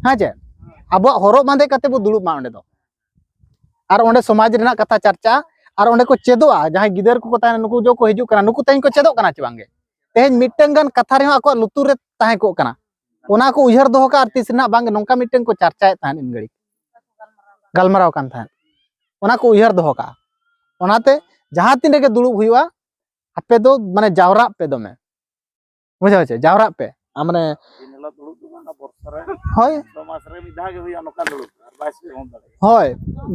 ᱦᱮᱸ ᱪᱮ? ᱟᱵᱚᱣᱟᱜ ᱦᱚᱨᱚᱜ ᱵᱟᱸᱫᱮ ᱠᱟᱛᱮ ᱵᱚ ᱫᱩᱲᱩᱵ ᱢᱟ ᱚᱸᱰᱮ ᱫᱚ᱾ ᱟᱨ ᱚᱸᱰᱮ ᱥᱚᱢᱟᱡᱽ ᱨᱮᱱᱟᱜ ᱠᱟᱛᱷᱟ ᱪᱟᱨᱪᱟ, ᱟᱨ ᱚᱸᱰᱮ ᱠᱚ ᱪᱮᱫᱚᱜᱼᱟ, ᱡᱟᱦᱟᱸᱭ ᱜᱤᱫᱟᱹᱨ ᱠᱚᱠᱚ ᱛᱟᱦᱮᱱᱟ, ᱱᱩᱠᱩ ᱡᱚ ᱠᱚ ᱦᱤᱡᱩᱜ ᱠᱟᱱᱟ, ᱱᱩᱠᱩ ᱛᱮᱦᱮᱧ ᱠᱚ ᱪᱮᱫᱚᱜ ᱠᱟᱱᱟ ᱪᱮ ᱵᱟᱝᱜᱮ? ᱛᱮᱦᱮᱧ ᱢᱤᱫᱴᱟᱝ ᱜᱟᱱ ᱠᱟᱛᱷᱟ ᱨᱮᱦᱚᱸ ᱟᱠᱚᱣᱟᱜ ᱞᱩᱛᱩᱨ ᱨᱮ ᱛᱟᱦᱮᱸ ᱠᱚᱜ ᱠᱟᱱᱟ, ᱚᱱᱟ ᱠᱚ ᱩᱭᱦᱟᱹᱨ ᱫᱚᱦᱚ ᱠᱟᱜᱼᱟ, ᱟᱨ ᱛᱤᱥ ᱨᱮᱱᱟᱜ ᱵᱟᱝ ᱱᱚᱝᱠᱟ ᱢᱤᱫᱴᱟᱝ ᱠᱚ ᱪᱟᱨᱪᱟᱭᱮᱫ ᱛᱟᱦᱮᱸᱫ ᱤᱱ ᱜᱷᱟᱹᱲᱤᱡ, ᱜᱟᱞᱢᱟᱨᱟᱣ ᱠᱟᱱ ᱛᱟᱦᱮᱸᱫ, ᱚᱱᱟ ᱠᱚ ᱩᱭᱦᱟᱹᱨ ᱫᱚᱦᱚ ᱠᱟᱜᱼᱟ᱾ ᱚᱱᱟᱛᱮ ᱡᱟᱦᱟᱸ ᱛᱤᱱ ᱨᱮᱜᱮ ᱫᱩᱲᱩᱵ ᱦᱩᱭᱩᱜᱼᱟ, ᱟᱯᱮ ᱫᱚ ᱢᱟᱱᱮ ᱡᱟᱣᱨᱟᱜ ᱯᱮ ᱫᱚᱢᱮ᱾ ᱵᱩᱡᱷᱟᱹᱣ ᱪᱮ? ᱡᱟᱣᱨᱟᱜ ᱯᱮ᱾ ᱟᱨ ᱢᱟᱱᱮ ᱫᱤᱱ ᱦᱤᱞᱳᱜ ᱫᱩᱲᱩᱵ ᱫᱚ ᱵᱟᱝᱟ, ᱵᱚᱨᱥᱟ ᱨᱮ ᱦᱳᱭ᱾ ᱪᱷᱚ ᱢᱟᱥ ᱨᱮ ᱢᱤᱫ ᱫᱷᱟᱣ ᱜᱮ ᱦᱩᱭᱩᱜᱼᱟ ᱱᱚᱝᱠᱟ ᱫᱩᱲᱩᱵ, ᱟᱨ ᱵᱟᱭ ᱥᱮᱴᱮᱨ ᱫᱟᱲᱮᱭᱟᱜᱼᱟ᱾ ᱦᱳᱭ,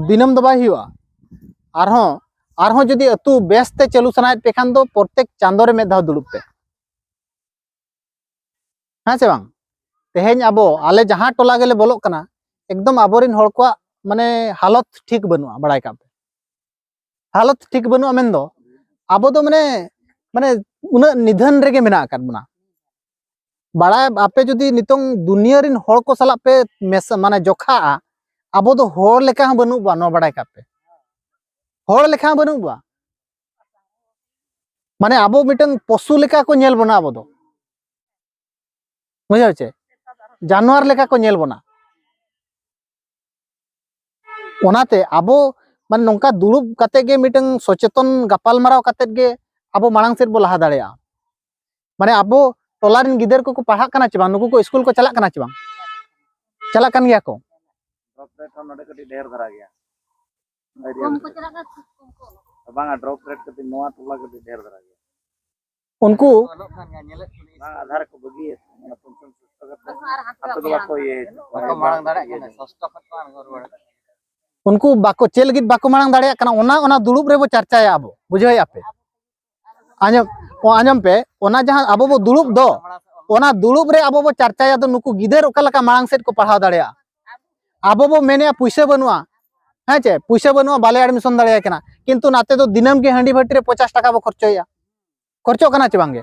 ᱫᱤᱱᱟᱹᱢ ᱫᱚ ᱵᱟᱭ ᱦᱩᱭᱩᱜᱼᱟ᱾ ᱟᱨᱦᱚᱸ, ᱟᱨᱦᱚᱸ ᱡᱩᱫᱤ ᱟᱹᱛᱩ ᱵᱮᱥ ᱛᱮ ᱪᱟᱹᱞᱩ ᱥᱟᱱᱟᱭᱮᱫ ᱯᱮ ᱠᱷᱟᱱ ᱫᱚ ᱯᱨᱚᱛᱮᱠ ᱪᱟᱸᱫᱳ ᱨᱮ ᱢᱤᱫ ᱫᱷᱟᱣ ᱫᱩᱲᱩᱵ ᱯᱮ᱾ ᱦᱮᱸ ᱪᱮ ᱵᱟᱝ? ᱛᱮᱦᱮᱧ ᱟᱵᱚ, ᱟᱞᱮ ᱡᱟᱦᱟᱸ ᱴᱚᱞᱟ ᱜᱮᱞᱮ ᱵᱚᱞᱚᱜ ᱠᱟᱱᱟ, ᱮᱠᱫᱚᱢ ᱟᱵᱚᱨᱮᱱ ᱦᱚᱲ ᱠᱚᱣᱟᱜ ᱢᱟᱱᱮ ᱦᱟᱞᱚᱛ ᱴᱷᱤᱠ ᱵᱟᱹᱱᱩᱜᱼᱟ, ᱵᱟᱲᱟᱭ ᱠᱟᱜ ᱯᱮ᱾ ᱦᱟᱞᱚᱛ ᱴᱷᱤᱠ ᱵᱟᱹᱱᱩᱜᱼᱟ ᱢᱮᱱᱫᱚ, ᱟᱵᱚ ᱫᱚ ᱢᱟᱱᱮ, ᱢᱟᱱᱮ ᱩᱱᱟᱹᱜ ᱱᱤᱫᱷᱟᱹᱱ ᱨᱮᱜᱮ ᱢᱮᱱᱟᱜ ᱟᱠᱟᱫ ᱵᱚᱱᱟ᱾ ᱵᱟᱲᱟᱭ ᱟᱯᱮ, ᱡᱩᱫᱤ ᱱᱤᱛᱚᱝ ᱫᱩᱱᱤᱭᱟᱹ ᱨᱮᱱ ᱦᱚᱲ ᱠᱚ ᱥᱟᱞᱟᱜ ᱯᱮ ᱢᱮᱥᱟ, ᱢᱟᱱᱮ ᱡᱚᱠᱷᱟᱜᱼᱟ, ᱟᱵᱚ ᱫᱚ ᱦᱚᱲ ᱞᱮᱠᱟ ᱦᱚᱸ ᱵᱟᱹᱱᱩᱜ ᱵᱚᱱᱟ, ᱱᱚᱣᱟ ᱵᱟᱲᱟᱭ ᱠᱟᱜ ᱯᱮ᱾ ᱦᱚᱲ ᱞᱮᱠᱷᱟ ᱵᱟᱹᱱᱩᱜ ᱵᱚᱣᱟ᱾ ᱢᱟᱱᱮ ᱟᱵᱚ ᱢᱤᱫᱴᱟᱝ ᱯᱚᱥᱩ ᱞᱮᱠᱟ ᱠᱚ ᱧᱮᱞ ᱵᱚᱱᱟ ᱟᱵᱚ ᱫᱚ᱾ ᱵᱩᱡᱷᱟᱹᱣ ᱪᱮ? ᱡᱟᱱᱣᱟᱨ ᱞᱮᱠᱟ ᱠᱚ ᱧᱮᱞ ᱵᱚᱱᱟ᱾ ᱚᱱᱟᱛᱮ ᱟᱵᱚ ᱢᱟᱱᱮ ᱱᱚᱝᱠᱟ ᱫᱩᱲᱩᱵ ᱠᱟᱛᱮ ᱜᱮ ᱢᱤᱫᱴᱟᱝ ᱥᱚᱪᱮᱛᱚᱱ ᱜᱟᱯᱟᱞᱢᱟᱨᱟᱣ ᱠᱟᱛᱮ ᱜᱮ ᱟᱵᱚ ᱢᱟᱲᱟᱝ ᱥᱮᱫ ᱵᱚ ᱞᱟᱦᱟ ᱫᱟᱲᱮᱭᱟᱜᱼᱟ᱾ ᱢᱟᱱᱮ ᱟᱵᱚ ᱴᱚᱞᱟ ᱨᱮᱱ ᱜᱤᱫᱟᱹᱨ ᱠᱚᱠᱚ ᱯᱟᱲᱦᱟᱜ ᱠᱟᱱᱟ ᱪᱮ ᱵᱟᱝ? ᱱᱩᱠᱩ ᱠᱚ ᱥᱠᱩᱞ ᱠᱚ ᱪᱟᱞᱟᱜ ᱠᱟᱱᱟ ᱪᱮ ᱵᱟᱝ? ᱪᱟᱞᱟᱜ ᱠᱟᱱ ᱜᱮᱭᱟ ᱠᱚ᱾ ᱰᱨᱚᱯ ᱨᱮᱴ ᱦᱚᱸ ᱱᱚᱰᱮ ᱠᱟᱹᱴᱤᱡ ᱰᱷᱮᱨ ᱫᱷᱟᱨᱟ ᱜᱮᱭᱟ᱾ ᱠᱚᱢ ᱠᱚ ᱪᱟᱞᱟᱜ ᱠᱟᱱᱟ, ᱠᱷᱩᱵ ᱠᱚᱢ ᱠᱚ ᱚᱞᱚᱜ ᱠᱟᱱᱟ᱾ ᱵᱟᱝᱟ, ᱰᱨᱚᱯ ᱨᱮᱴ ᱠᱟᱹᱴᱤᱡ ᱱᱚᱣᱟ ᱴᱚᱞᱟ ᱠᱟᱹᱴᱤᱡ ᱰᱷᱮᱨ ᱫᱷᱟᱨᱟ ᱜᱮᱭᱟ᱾ ᱩᱱᱠᱩ ᱚᱞᱚᱜ ᱠᱟᱱ ᱜᱮᱭᱟ, ᱧᱮᱞᱮᱫ ᱠᱚ ᱵᱟᱝ, ᱟᱫᱷᱟᱨ ᱠᱚ ᱵᱟᱹᱜᱤᱭᱮᱫ ᱚᱱᱟ ᱯᱮᱱᱥᱚᱱ ᱥᱚᱥᱛᱟ ᱠᱟᱛᱮ ᱟᱨᱦᱚᱸ ᱟᱛᱳ ᱫᱚ ᱵᱟᱠᱚ ᱤᱭᱟᱹᱭᱮᱫ᱾ ᱵᱟᱠᱚ ᱢᱟᱲᱟᱝ ᱫᱟᱲᱮᱭᱟᱜ ᱠᱟᱱᱟ, ᱥᱚᱥᱛᱟ ᱠᱷᱚᱱ ᱠᱚ ᱟᱬᱜᱚ ᱨᱩᱣᱟᱹᱲ᱾ ᱩᱱᱠᱩ ᱵᱟᱠᱚ, ᱪᱮᱫ ᱞᱟᱹᱜᱤᱫ ᱵᱟᱠᱚ ᱢᱟᱲᱟᱝ ᱫᱟᱲᱮᱭᱟᱜ ᱠᱟᱱᱟ, ᱚᱱᱟ, ᱚᱱᱟ ᱫᱩᱲᱩᱵ ᱨᱮᱵᱚ ᱪᱟᱨᱪᱟᱭᱟ ᱟᱵᱚ, ᱵᱩᱡᱷᱟᱹᱣᱮᱫᱼᱟ ᱯᱮ? ᱟᱸᱡᱚᱢ, ᱚ, ᱟᱸᱡᱚᱢ ᱯᱮ, ᱚᱱᱟ ᱡᱟᱦᱟᱸ ᱟᱵᱚ ᱵᱚ ᱫᱩᱲᱩᱵ ᱫᱚ, ᱚᱱᱟ ᱫᱩᱲᱩᱵ ᱨᱮ ᱟᱵᱚ ᱵᱚ ᱪᱟᱨᱪᱟᱭᱟ ᱫᱚ ᱱᱩᱠᱩ ᱜᱤᱫᱟᱹᱨ ᱚᱠᱟ ᱞᱮᱠᱟ ᱢᱟᱲᱟᱝ ᱥᱮᱫ ᱠᱚ ᱯᱟᱲᱦᱟᱣ ᱫᱟᱲᱮᱭᱟᱜᱼᱟ᱾ ᱟᱵᱚ ᱵᱚ ᱢᱮᱱᱮᱫᱼᱟ ᱯᱩᱭᱥᱟᱹ ᱵᱟᱹᱱᱩᱜᱼᱟ, ᱦᱮᱸ ᱪᱮ, ᱯᱩᱭᱥᱟᱹ ᱵᱟᱹᱱᱩᱜᱼᱟ, ᱵᱟᱞᱮ ᱮᱰᱢᱤᱥᱚᱱ ᱫᱟᱲᱮᱭᱟᱭ ᱠᱟᱱᱟ, ᱠᱤᱱᱛᱩ ᱱᱟᱛᱮ ᱫᱚ ᱫᱤᱱᱟᱹᱢ ᱜᱮ ᱦᱟᱺᱰᱤ ᱵᱷᱟᱹᱴᱤ ᱨᱮ ᱯᱚᱪᱟᱥ ᱴᱟᱠᱟ ᱵᱚ ᱠᱷᱚᱨᱪᱚᱭᱮᱫᱼᱟ᱾ ᱠᱷᱚᱨᱪᱚᱜ ᱠᱟᱱᱟ ᱪᱮ ᱵᱟᱝᱜᱮ?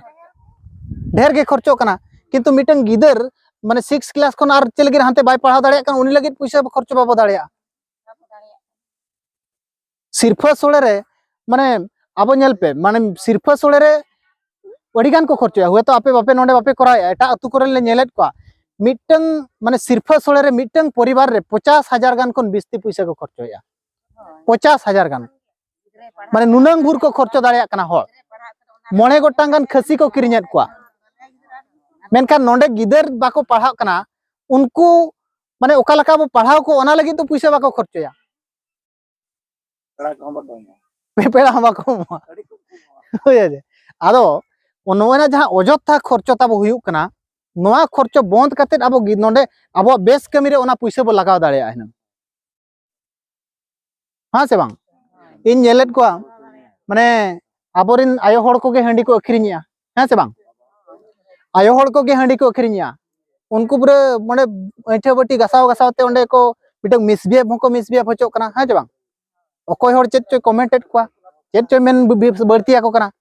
ᱰᱷᱮᱨ ᱜᱮ ᱠᱷᱚᱨᱪᱚᱜ ᱠᱟᱱᱟ᱾ ᱠᱤᱱᱛᱩ ᱢᱤᱫᱴᱟᱝ ᱜᱤᱫᱟᱹᱨ ᱢᱟᱱᱮ ᱥᱤᱠᱥ ᱠᱞᱟᱥ ᱠᱷᱚᱱ ᱟᱨ ᱪᱮᱫ ᱞᱟᱹᱜᱤᱫ ᱦᱟᱱᱛᱮ ᱵᱟᱭ ᱯᱟᱲᱦᱟᱣ ᱫᱟᱲᱮᱭᱟᱜ ᱠᱟᱱᱟ, ᱩᱱᱤ ᱞᱟᱹᱜᱤᱫ ᱯᱩᱭᱥᱟᱹ ᱠᱷᱚᱨᱪᱚ ᱵᱟᱵᱚ ᱫᱟᱲᱮᱭᱟᱜᱼᱟ᱾ ᱥᱤᱨᱯᱷᱟᱹ ᱥᱳᱲᱮ ᱨᱮ, ᱢᱟᱱᱮ, ᱟᱵᱚ ᱧᱮᱞ ᱯᱮ, ᱢᱟᱱᱮ, ᱥᱤᱨᱯᱷᱟᱹ ᱥᱳᱲᱮ ᱨᱮ ᱟᱹᱰᱤ ᱜᱟᱱ ᱠᱚ ᱠᱷᱚᱨᱪᱚᱭᱟ᱾ ᱦᱚᱭᱛᱳ ᱟᱯᱮ ᱵᱟᱯᱮ, ᱱᱚᱰᱮ ᱵᱟᱯᱮ ᱠᱚᱨᱟᱣᱮᱫᱼᱟ, ᱮᱴᱟᱜ ᱟᱹᱛᱩ ᱠᱚᱨᱮ ᱞᱮ ᱧᱮᱞᱮᱫ ᱠᱚᱣᱟ, ᱢᱤᱫᱴᱟᱝ, ᱢᱟᱱᱮ, ᱥᱤᱨᱯᱷᱟᱹ ᱥᱳᱲᱮ ᱨᱮ ᱢᱤᱫᱴᱟᱝ ᱯᱚᱨᱤᱵᱟᱨ ᱨᱮ ᱯᱚᱪᱟᱥ ᱦᱟᱡᱟᱨ ᱜᱟᱱ ᱠᱷᱚᱱ ᱵᱤᱥᱛᱤ ᱯᱩᱭᱥᱟᱹ ᱠᱚ ᱠᱷᱚᱨᱪᱚᱭᱮᱫᱼᱟ᱾ ᱯᱚᱪᱟᱥ ᱦᱟᱡᱟᱨ ᱜᱟᱱ, ᱢᱟᱱᱮ, ᱱᱩᱱᱟᱹᱝ ᱵᱷᱳᱨ ᱠᱚ ᱠᱷᱚᱨᱪᱚ ᱫᱟᱲᱮᱭᱟᱜ ᱠᱟᱱᱟ ᱦᱚᱲ᱾ ᱢᱚᱬᱮ ᱜᱚᱴᱟᱝ ᱜᱟᱱ ᱠᱷᱟᱹᱥᱤ ᱠᱚ ᱠᱤᱨᱤᱧᱮᱫ ᱠᱚᱣᱟ, ᱢᱮᱱᱠᱷᱟᱱ ᱱᱚᱰᱮ ᱜᱤᱫᱟᱹᱨ ᱵᱟᱠᱚ ᱯᱟᱲᱦᱟᱜ ᱠᱟᱱᱟ, ᱩᱱᱠᱩ, ᱢᱟᱱᱮ, ᱚᱠᱟ ᱞᱮᱠᱟ ᱵᱚ ᱯᱟᱲᱦᱟᱣ ᱠᱚ, ᱚᱱᱟ ᱞᱟᱹᱜᱤᱫ ᱫᱚ ᱯᱩᱭᱥᱟᱹ ᱵᱟᱠᱚ ᱠᱷᱚᱨᱪᱚᱭᱟ᱾ ᱯᱮᱲᱟ ᱠᱚᱦᱚᱸ ᱵᱟᱠᱚ ᱮᱢᱚᱜᱼᱟ᱾ ᱯᱮᱲᱟ ᱦᱚᱸ ᱵᱟᱠᱚ ᱮᱢᱚᱜᱼᱟ᱾ ᱟᱹᱰᱤ ᱠᱚᱢ ᱠᱚ ᱮᱢᱚᱜᱼᱟ᱾ ᱦᱳᱭ, ᱟᱫᱚ ᱱᱚᱜᱼᱚᱭ ᱱᱟ ᱡᱟᱦᱟᱸ ᱚᱡᱚᱛᱷᱟ ᱠᱷᱚᱨᱪᱚ ᱛᱟᱵᱚ ᱦᱩᱭᱩᱜ ᱠᱟᱱᱟ, ᱱᱚᱣᱟ ᱠᱷᱚᱨᱪᱚ ᱵᱚᱱᱫ ᱠᱟᱛᱮᱫ ᱟᱵᱚ ᱜᱤ-, ᱱᱚᱰᱮ ᱟᱵᱚᱣᱟᱜ ᱵᱮᱥ ᱠᱟᱹᱢᱤ ᱨᱮ ᱚᱱᱟ ᱯᱩᱭᱥᱟᱹ ᱵᱚ ᱞᱟᱜᱟᱣ ᱫᱟᱲᱮᱭᱟᱜᱼᱟ ᱦᱩᱱᱟᱹᱝ᱾ ᱦᱮᱸ ᱥᱮ ᱵᱟᱝ? ᱤᱧ ᱧᱮᱞᱮᱫ ᱠᱚᱣᱟ, ᱢᱟᱱᱮ, ᱟᱵᱚᱨᱮᱱ ᱟᱭᱳ ᱦᱚᱲ ᱠᱚᱜᱮ ᱦᱟᱺᱰᱤ ᱠᱚ ᱟᱹᱠᱷᱨᱤᱧᱮᱜᱼᱟ, ᱦᱮᱸ ᱥᱮ ᱵᱟᱝ? ᱟᱭᱳ ᱦᱚᱲ ᱠᱚᱜᱮ ᱦᱟᱺᱰᱤ ᱠᱚ ᱟᱹᱠᱷᱨᱤᱧᱮᱜᱼᱟ᱾ ᱩᱱᱠᱩ ᱯᱩᱨᱟᱹ, ᱢᱟᱱᱮ, ᱟᱹᱭᱴᱷᱟᱹ ᱵᱟᱹᱴᱤ ᱜᱟᱥᱟᱣ ᱜᱟᱥᱟᱣ ᱛᱮ ᱚᱸᱰᱮ ᱠᱚ ᱢᱤᱫᱴᱟᱝ ᱢᱤᱥᱵᱤᱦᱮᱵ ᱦᱚᱸᱠᱚ ᱢᱤᱥᱵᱤᱦᱮᱵ ᱦᱚᱪᱚᱜ ᱠᱟᱱᱟ, ᱦᱮᱸ ᱥᱮ ᱵᱟᱝ? ᱚᱠᱚᱭ ᱦᱚᱲ ᱪᱮᱫ ᱪᱚᱭ ᱠᱚᱢᱮᱱᱴ ᱮᱫ ᱠᱚᱣᱟ, ᱪᱮᱫ ᱪᱚᱭ ᱢᱮᱱ ᱵᱤ-, ᱵᱤ-, ᱵᱟᱹᱲᱛᱤ ᱟᱠᱚ ᱠᱟᱱᱟ᱾